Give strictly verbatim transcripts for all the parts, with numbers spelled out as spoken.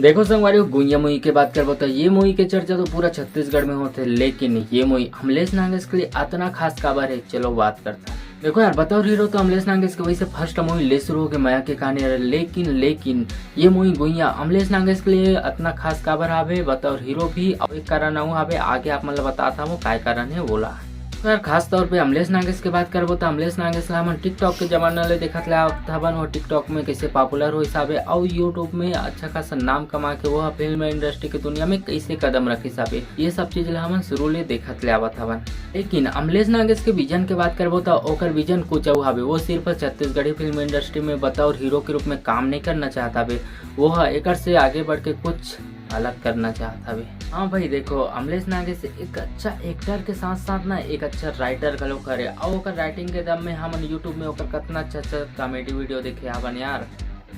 देखो संगवारी हो, गुइया मूवी के बात करबो तो ये मूवी के चर्चा तो पूरा छत्तीसगढ़ में होथे, लेकिन ये मूवी अमलेश नागेश के लिए अतना खास काबर है, चलो बात करते हैं। देखो यार, बतौर हीरो तो अमलेश नागेश के वैसे फर्स्ट मूवी ले शुरू हो गए मया के कहानी हरे, लेकिन लेकिन ये मूवी गुइया अमलेश नागेश के लिए अतना खास काबर हावे, बतौर हीरो भी, और एक कारण अउ हावे, आगे आप मन ला बतात हूँ काय कारण है वोला। तो यार, खास तौर पे अमलेश नागेश के बात करबो तो अमलेश नागेश ला हमन TikTok के जमाना ले देखत ले आवत हवन, वो TikTok में कैसे पॉपुलर होइस हावे और YouTube में अच्छा खासा नाम कमा के वो फिल्म इंडस्ट्री के दुनिया में कैसे कदम रखिस हावे, ये सब चीज ला हमन शुरू ले देखत ले आवत हवन। लेकिन अमलेश नागेश के विजन के बात करबो तो ओकर विजन कुछ अउ हावे, वो सिर्फ छत्तीसगढ़ी फिल्म इंडस्ट्री में बतौर हीरो के रूप में काम नहीं करना चाहत हावे, वो ह एकर से आगे बढ़ के कुछ अलग करना चाहत हवे। हाँ भाई, देखो, अमलेश नागेश एक अच्छा एक्टर के साथ साथ ना एक अच्छा राइटर घलो हरे, और ओकर राइटिंग के दम में हमन YouTube में ओकर कतना अच्छा अच्छा कॉमेडी वीडियो देखे हावन यार।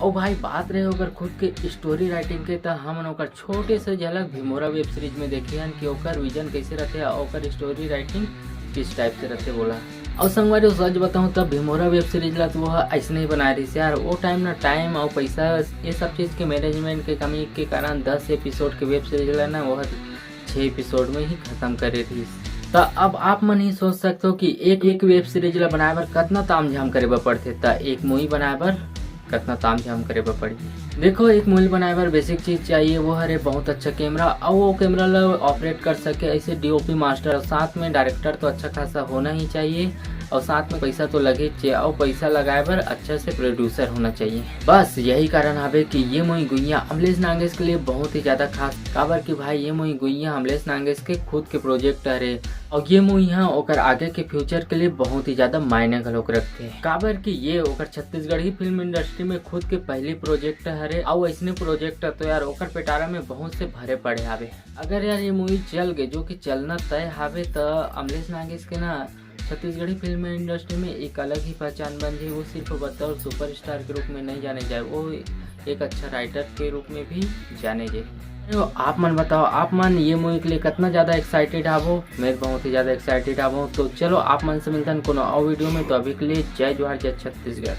और भाई, बात रहे ओकर खुद के स्टोरी राइटिंग के, त हमन ओकर छोटे से झलक भीमोरा वेब सीरीज में देखे हन कि ओकर विजन कैसे रहथे और ओकर स्टोरी राइटिंग किस टाइप से रहथे वोला। और संगवारी हो, सच बताऊं तब भीमोरा वेब सीरीज ला तो वो ऐसने ही बनाए रहिस यार। वो टाइम ना टाइम और पैसा, ये सब चीज के मैनेजमेंट के कमी के कारण दस एपिसोड के वेब सीरीज ला ना वो छह एपिसोड में ही खत्म करे रहिस। त अब आप मन ही सोच सकते हो कि एक एक वेब सीरीज ला बनाए बर कतना तामझाम करे बर पड़थे, त एक मूवी बनाए बर कतना तामझाम करे बर पड़ही। देखो, एक मूवी बनाए बर बेसिक चीज चाहिए, वो हरे बहुत अच्छा कैमरा, और वो कैमरा ला ऑपरेट कर सके ऐसे डीओपी मास्टर, साथ में डायरेक्टर तो अच्छा खासा होना ही चाहिए, और साथ में पैसा तो लगे चाहिए, और पैसा लगाए बर अच्छा से प्रोड्यूसर होना चाहिए। बस यही कारण हवे कि ये मूवी गुइया अमलेश नागेश के लिए बहुत ही ज्यादा खास, काबर कि भाई, ये मूवी गुइया अमलेश नागेश के खुद के प्रोजेक्ट हरे, और ये मूवी ह ओकर आगे के फ्यूचर के लिए बहुत ही ज्यादा मायने घलोक रखथे, काबर कि ये ओकर छत्तीसगढ़ी फिल्म इंडस्ट्री में खुद के पहली प्रोजेक्ट हरे, और ऐसने प्रोजेक्ट तो यार ओकर पिटारा में बहुत से भरे पड़े हावे। अगर यार ये मूवी चल गए, जो कि चलना तय हावे, त अमलेश नागेश के ना छत्तीसगढ़ी फिल्म इंडस्ट्री में एक अलग ही पहचान बन जाए। वो सिर्फ बतौर सुपरस्टार के रूप में नहीं जाने जाए, वो एक अच्छा राइटर के रूप में भी जाने जाए। तो आप मन बताओ, आप मन ये मूवी के लिए कितना ज्यादा एक्साइटेड हावो? मैं बहुत ही ज्यादा एक्साइटेड हावो। तो चलो, आप मन से मिलतन कोनो और वीडियो में। तो अभी के लिए जय जोहार, जय छत्तीसगढ़।